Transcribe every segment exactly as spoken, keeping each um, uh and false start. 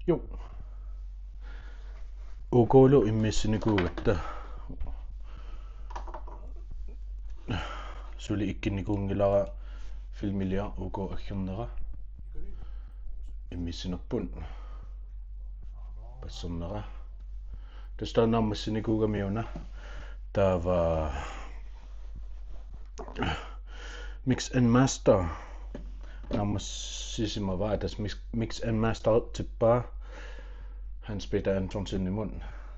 Jo. Ukulu immiussinikuugatta. Suli ikkunnikuunngilara filmiliaq uku aggiarnera. Immiussinerput. Passernera. Tassa naammassinikuugamiuna. Taava Mix and Master. Naammassisimavaa tassa mix, mix and master tippaa Hans Peter Antonsenimut.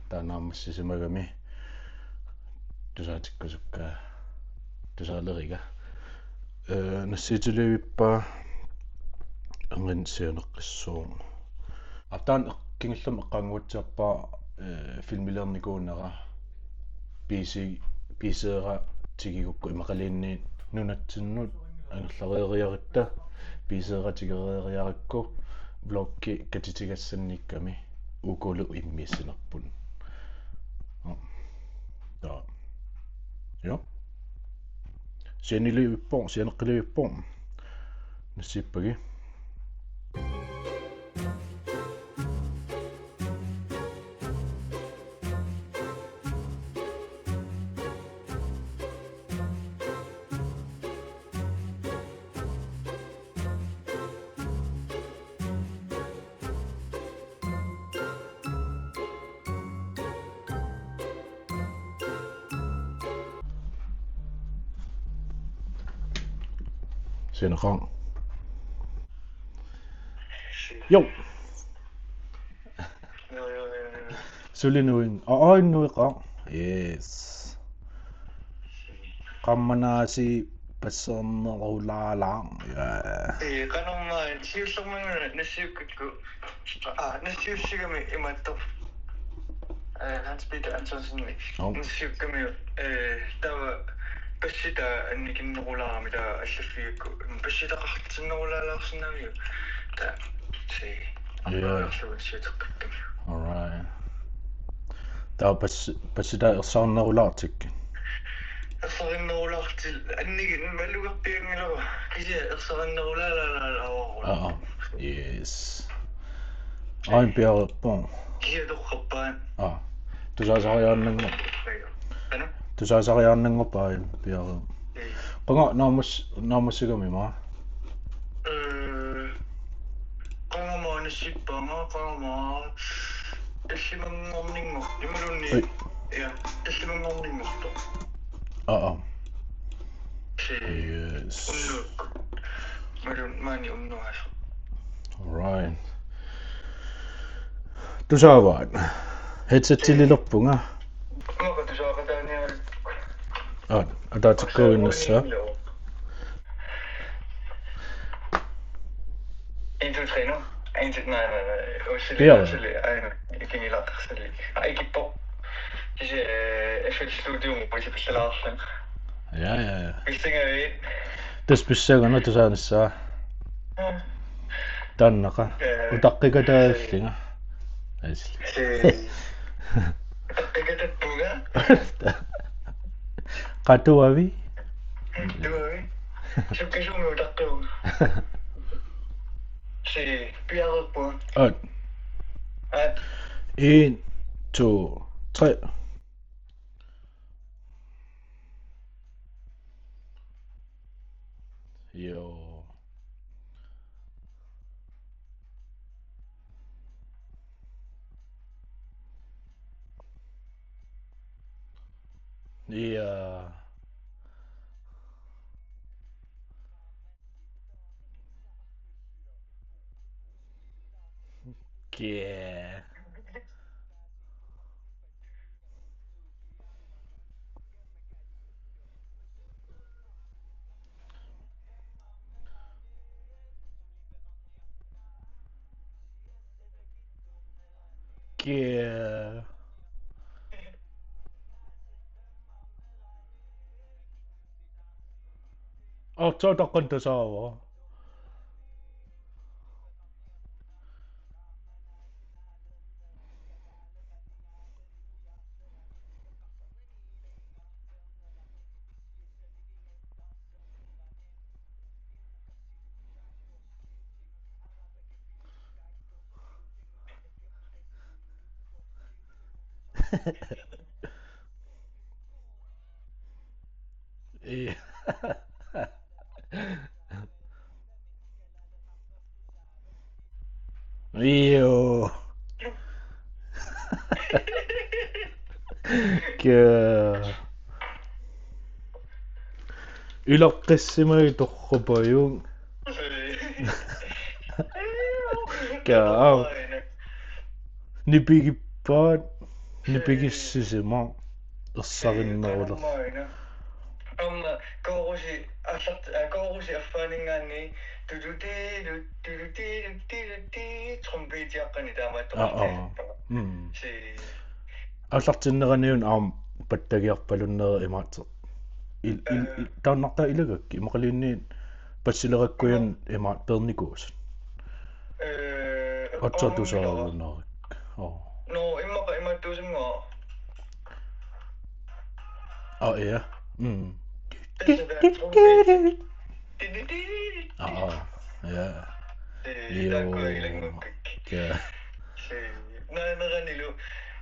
Taava naammassisimagami tusaatikkusukka tusaaleriga. Eh, nassiutilivippaa angin sianeqqissuuq. Ataani kingullermik eqqaannguatsiarpara, eh, filmiliornikuunera. P C, P C-ra tigigukku immaqaluunniit nunatsinnut angerlareeriarutta, P C-ra tigereeriarakku vloggi katitigassannikkami ukulu immiussinerput. Nå. Taava. Jo. Sianilivippoq, sianeqqilivippoq. Nassiuppagi. Sianeqaaq. Jo. Sulinuin. Aa, nuiqaaq. Yes. Qammanaasi passernerulaalaaq. Ja. Ee, qanormaa, siullermik nassiukkakku. Aa, nassiussigami imaattoq. Ee, Hans Peter Antonsen. Au. Nassiukkami, ee, taava bassitaa annikinnerulaarami taava allaffigigukku. Bassitaqartinnerulaalaarsinnaavigami. Taava, se. Ja. Arlaarlugu nassiuteqqikkamik. All right. Taava bas-, bassitaa ersarinnerulaartikkit. Ersarinnerulaartil annikin malugarpianngilaq kisianni ersarinnerulaalaalaalaarpara. Aa, yes. Ain piareerpoq. Kisianni toqqarpaat. Aa. Tusaasariaannanngorpoq. Ana? Tusaasariaannanngorpoq ain piareerpoq. Ee. Qanga naammas-, naammassigami maa? Ee, qanga maa nassippaanga, qanga maa tallimanngorninngor-, imaluunniit. Oi. Ja, tallimanngorninngortoq. Aa, aa. Se. Yes. Unnuukkut. Imaluunniit maani unnuasoq. All right. Tusaavaat. Headsetilerpunga. Uanga tusaaqataaniarukku. Aa, ataatikkuuginnassaaq. En, to, tre nu. En, to, nej, nej, nej. Ussili, piareerpoq. Ussili, aina, ikinngilaqarsili. Aa, ikippoq. Kisianni, eh, F L Studio-mut isipallalaarlunga. Ja, ja, ja. Pissangavit. Tassa pissanganaq tusaanissaa. Taannaqa. Ee, utaqqikataallunga. Asli. Ee, utaqqikatappunga. Qatuavi? Qatuavi? Sukkasuumik utaqqivunga. Se, piareerpunga. Aat. Aat. En, to, tre. Jo. Ja. Kia. Kia. Artoq taqqan tasaava. Ee. Io. Kia. Ilaqqissimagit torrapajuk. Kia. Nipigippaat, nipigissisimasoq ersarinnerulerlugu. Aamma koorusi allart-, aa, koorusi affaaninngaanniit tulutiilu, tulutiilu, tulutiilu, trompetiaqqani taamaattoq. Aa, aa. Mm. Si. Aallartinneraniuna aamma pattagiarpalunneri imaattoq. Il-, il-, il-, taannartaa ilagakkit, immaqaluunniit bassilerakkujuit imaattoq peernikuusut. Ee, aatsaat aamma tusaarunarik. Oo. Nå, immaqa imaattuusunga. Aa, ja. Mm. Tassa taava trompeti. Aa, ja. Ee, io. Taakku ilanngukkit. Ja. Ee, naaneranilu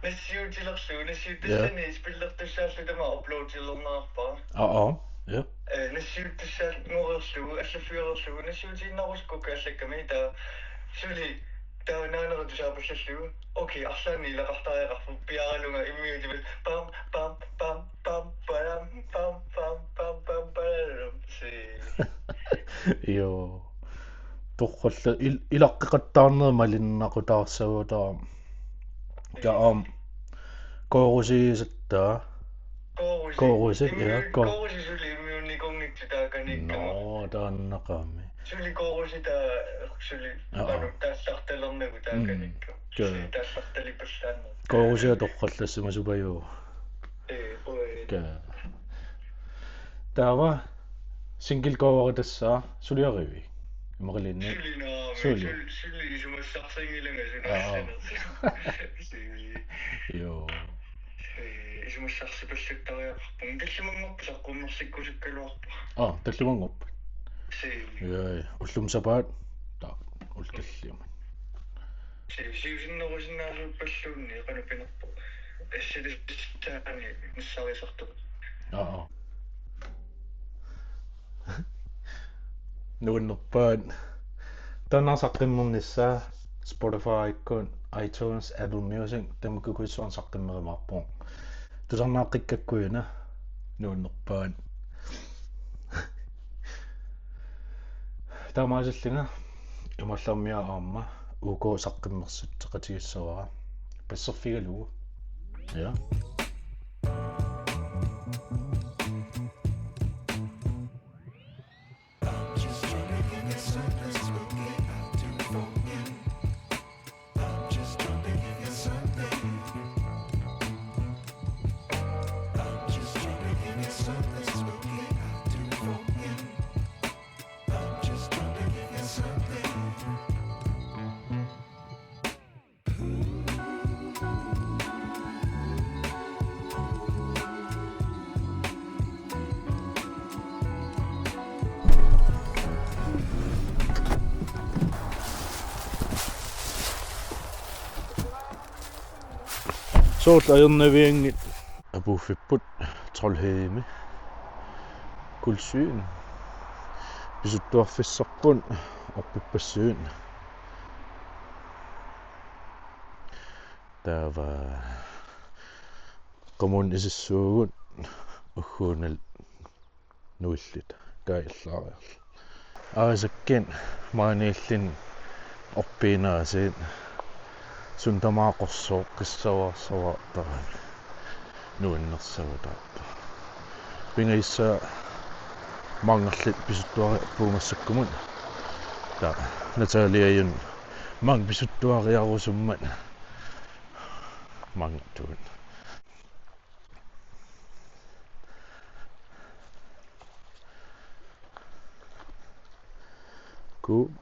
nassiutilerlugu, nassiut-, ja, tassani spillertussaalluta aamma uploadilernerarpara. Aa, aa. Ja. Ee, nassiuttussaallugu, allaffigeriarlugu, nassiutiinnarusukkukku allakkami taava suli taava naanera tusaapallallugu. Okay, arlaannik ilaqartariaqarpoq, piaralunga immiutigut pam, pam, pam, pam, param, pam, pam, pam, pam, pararam. Si. Io. Torralla-, il-, ilaqqeqattaarnerit malinnaqutaassagutta. Taava aamma koorusiisatta. Koorusi. Koorusi, ja, immiu-, ko-, koorusi suli immiunnikunngitsut taakaniikkama. Nå, taannaqami. Suli koorusi taava suli. Aa, aa. Qanoq taallartalernagu taakaniikkama. Mm. Kia. Suli taallartalipallaannaq. Koorusia torrallassimasupajuvoq. Ee, oi. Kia. Taava single cover tassa suliarivit? Immaqaluunniit. Suli naamik, suli. Suli, suli isumassarsinngilanga suna. Aa. Suli. Io. Ee, isumassarsipallattariaqarpunga. Tallimanngorpoq saqqummersikkusuukkaluarpoq. Aa, tallimanngorpoq. Si. Ja, ja. Ullumi sapaat. Taava ullut tallimat. Si-, siusinnerusinnaasuuppalluunniit qanoq pinerpoq. Assilisaani nassarisartoq. Aa, aa. Nuannerpaat. Taanna saqqummernissaa Spotifykkut, iTunes, Apple Music, tamakkuukkuit saqqummerumaarpoq. Tusarnaaqqikkakkuina. Nuannerpaat. Taamaasillunga Imaallarmiaat aamma U K saqqummersitseqatigissavara. Passerfigalugu. Ja. Soorlu ajornavianngilaq apuuffipput Troldhedemi kulsvin. Pisuttuarfissarput orpippassuit. Taava qamuuna isissuugut ugguuna nuilluta kaajallaariarluta. Aasakkut maaniilluni orpiinnaasaat suut tamaat qorsooqqissavaarsavaattaramik nuannersavataartoq. Pingajussaa maanngarluni pisuttuariarpugut massakkumut. Taava Natalialu maanga pisuttuariarusummat maanngartugut. Ku.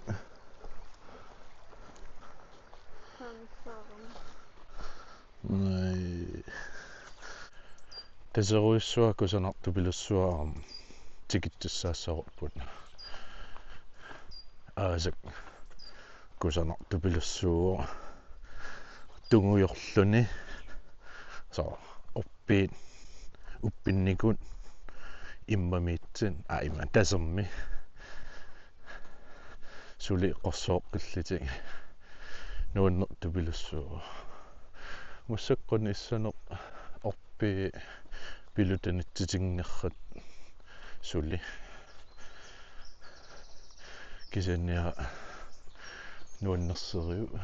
Nej. Taserujussuaq kusanartupilussuaq aamma tikitsissaassavarput. Aasakkut kusanartupilussuuvoq tungujorluni So, uppiit, uppinnikut immamiitsit, aa, imma tasermi. Suli qorsooqqillutik. Nuanneq tupilussuuvoq. Massakkut issaneq orpii pilutanitsitinngerrat suli. Kisianni nuannerserivoq.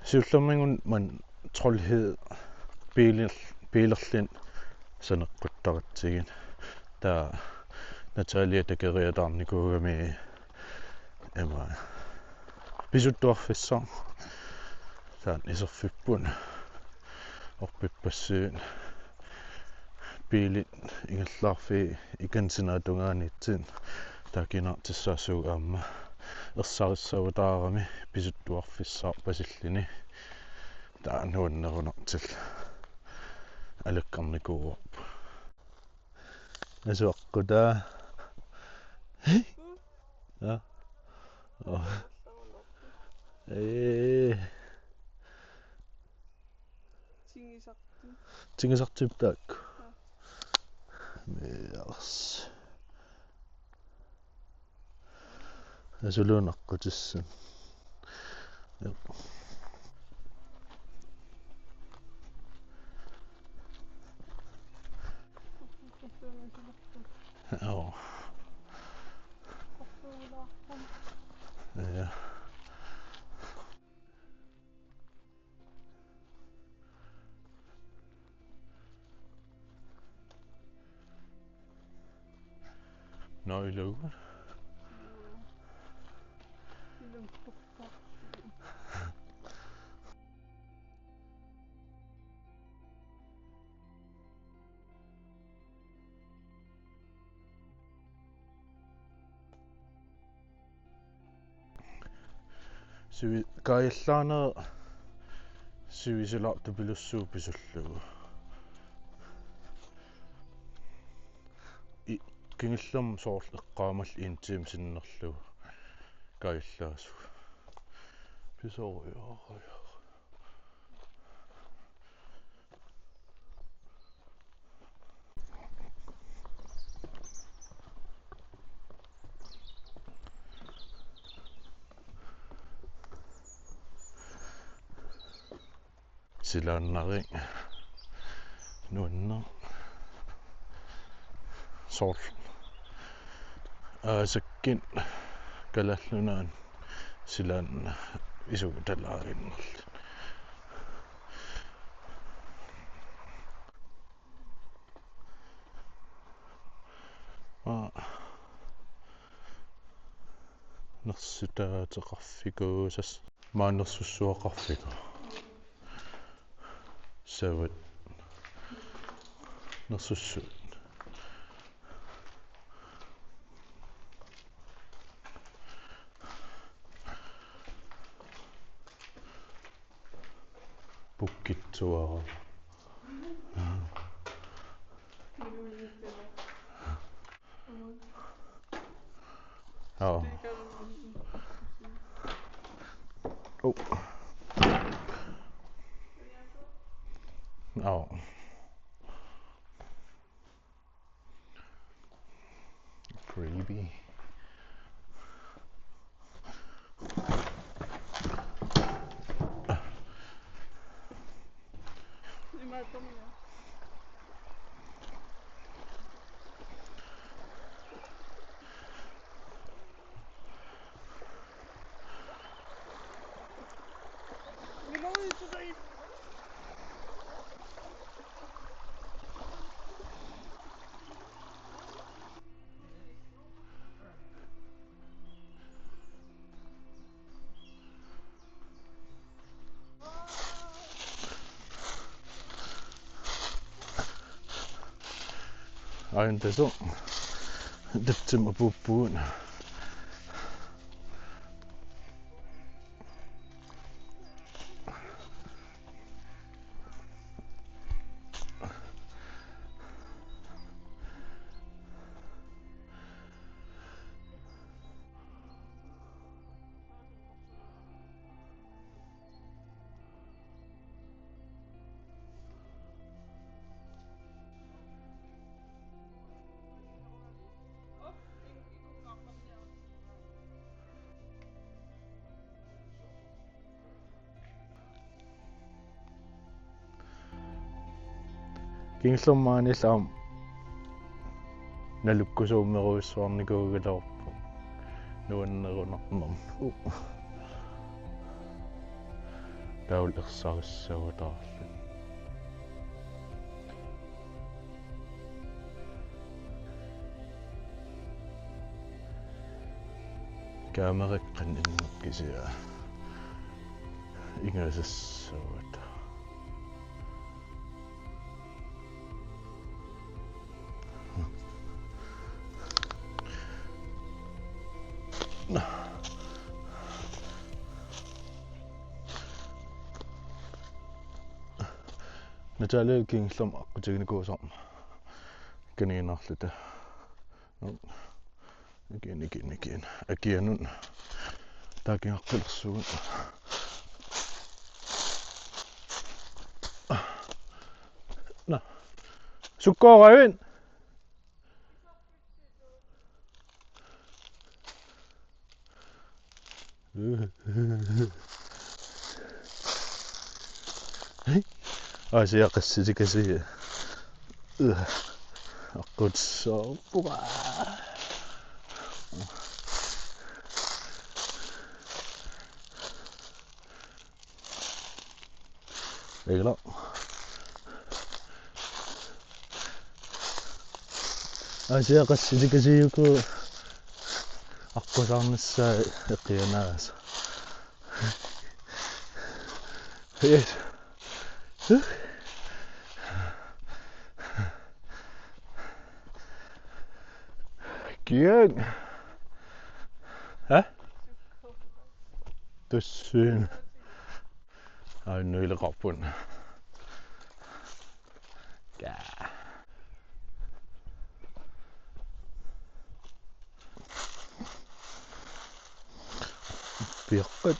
Siullermik una Troldhed biiler-, biilerlin saneqquttaratsigit. Taava Natalia takeriataarnikuugami ima pisuttuarfissaq. Taanna iserfipput orpippassuit. Biilit ingerlaarfiit ikani sinaatungaaniitsit taakku kinaartussaassuugut aamma. Ersarissavataarami pisuttuarfissaarpasilluni. Taava nuannerunartillugu alakkarnikuuarput. Asuaqqutaa. Ja. Oh. Ee. Tingisartut. Tingisartut taakku. Ja. Yes. Asuluunaqqutissun. Jep. Joo. Ja. Nå, i lukkede. Sivi-, kaajallaanera sivisulaartupilussuuvoq pisullugu. I-, kingullermik soorlu eqqaamallugu en time sinnerlugu kaajallaasugut. Pisorujorujoq. Silaannarik nuanneq soorlu aasakkut Kalaallit Nunaanni silaannaq isugutalaaginnarluni. Aa. Nersutaateqarfikuusas-, maani nersussuaqarfiku. Savat. Nersussuit. Pukkitsuara. Joo. Oh. Joo. Freebie. Ain taso. Diptim apuuppugut. Kingullermi maaniillu aamma nalukkusuummerujussuarnikuugaluarpoq. Nuannerunarnermut. Taavalu ersarissagutaarluni. Kamera qanimmat kisianni ingasassavat. Natalia kingullermi aqqutiginikuusarmat. Kaniinarluta. Nikin, nikin, nikin. Akianut. Taakingaqqilersugut. Naa. Sukkooravit? Aasiaqassitikasia. Aqqutsoorpunga. Ila. Aasiaqassitikasia uku aqqusaarnissaat eqianaasoq. Yes. Kiak. Hæ? Tussiin. Ai, nuileqarput. Kaa. Piaqqat.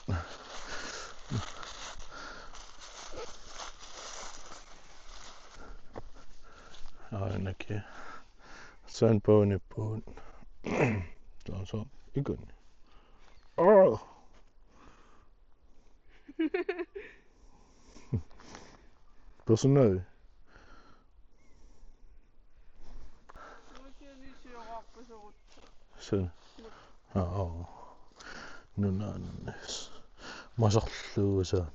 Aanakia. Sandbåndippugut. Taava ikun. Åh! Personaali. Sen. Aa. Nunaannis. Masarluusa.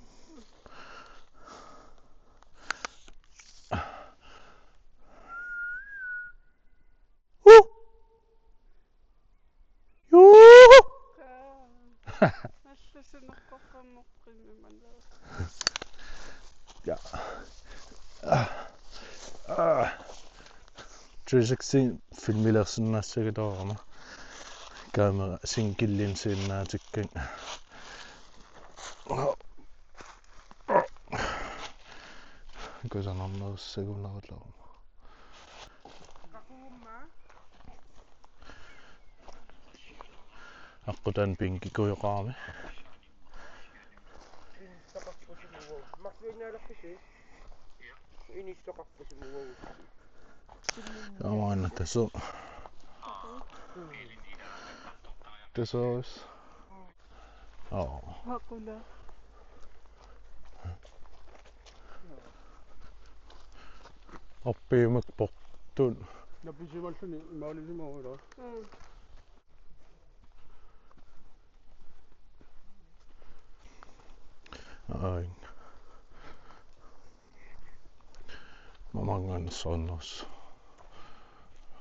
Uh! Juu! Nallassunerpaqqammoqqimmimanaa. Ja. Ah. Ah. Three sixty filmilersinnaassagatoorama. Kamera single linsiinnaatikka. Kusanarnerussagunarlugu. Aqqutaani pinkikujoqarami. Amaana taso. Taso. Aa. Aqula. Appiumak portut. Napisimalluni imaalisimagula. Mm. Ai. Mamangan sonnos.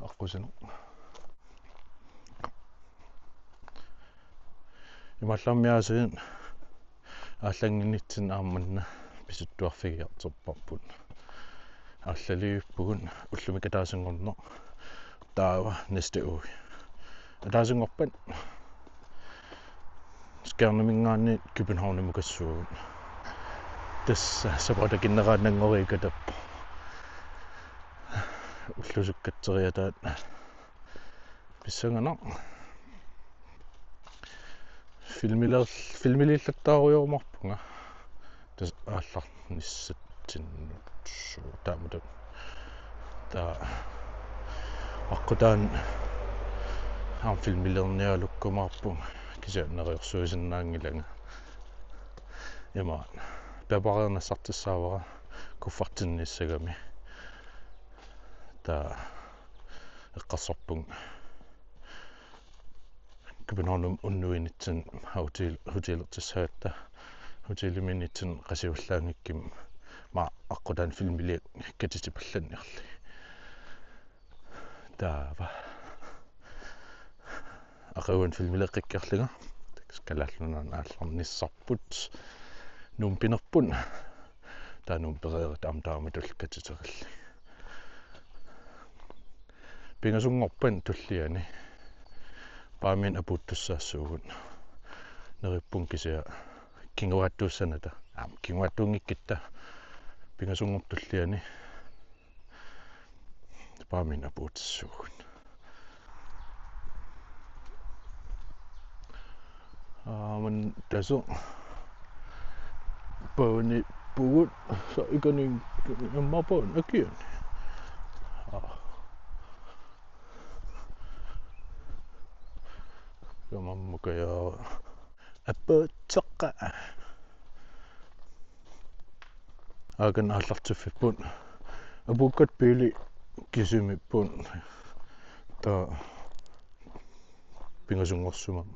Aqqusineq. Imaallaat aasiit aallannginnitsinni aamma pisuttuarfigiartorparput. Aallaliivippugut ullumi ataasinngorneq. Taava næste uge. Ataasinngorpat Skjerneminngaanniit Københavnimukassaagut. Tassa sapaatip akunnerata nanngoreeqqatappoq. Ullusukkatsereataat pissanganaq. Filmiler-, filmiliillattaarujorumaarpunga. Tassa aallarnissatsinnut suu taamatut. Taava aqqutaani aamma filmiliorniarukkumaarpunga kisianni neriorsuisinnaanngilanga. Imaat. Tapareernassartissaavara kuffertinniissagami. Taava eqqarsarpunga Københavnimi unnuinitsinni hotel, hotelertussagatta, hotelimiinnitsinni qasujallaanngikkuma aamma aqqutaani filmiliaq katitipallanniarlugit. Taava aqaguani filmiliaqqikkiarlunga, tassa Kalaallit Nunaannut aallarnissarput Nuummi pinerpunga. Taava Nuummi pereeruta aamma taamatullu katiterlugit. Pingasunngorpat tulliani Paamiunut apuuttussaassuugut. Neriuppunga kisianni kinguaattuussanata. Aamma kinguaattuunngikkutta pingasunngorpat tulliani Paamiunut apuuttussuugut. Aamma tassa Paamiunut pugut, soorlu ikani aamma Paamiunut akiani. Aa. Kamammukaja apuuttoqaaq. Aakana aallartiffipput. Apuukkatta biili kisimiippoq. Taava pingasunngorsimavoq.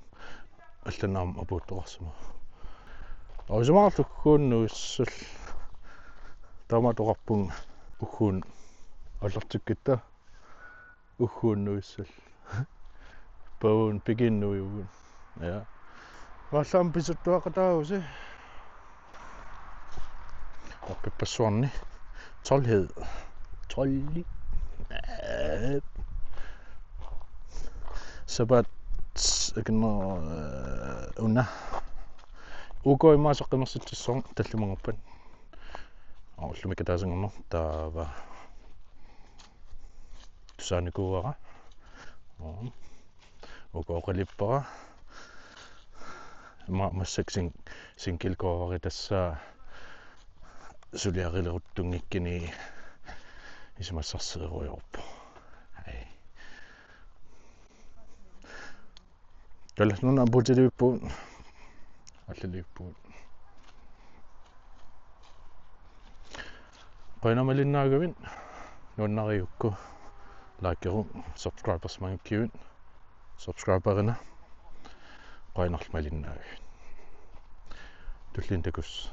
Allanut aamma apuuttoqarsimavoq. Ajuusaarlugu ugguuna nuissallugu. Taamaattoqarpunga ugguuna aallartikkatta. Ugguuna nuissallugu. Paamiunut piginnguagut. Ja. Aallaami pisuttuaqataavusi. Orpippassuarni. Tolvhed. Tolv. Sapaat akiner, øh, una. Uku immaqa qimersitsisoq tallimanngorpat. Ullumi kataasinngorneq taava. Tusaanikuuara. Uku oqilippara. Immaqa massakkut sing-, single cover-i tassa suliarileruttunngikkuni isumassarsiorujussuuvoq. Ai. Kalaallit Nunaat apuutilivippugut. Aallilivippugut. Qujanaq malinnaagavit. Nuannarigukku likeruk, subscribersimanngikkuit. Subscriberina. Qujanarlu malinnaagavit. Tulliani takuss.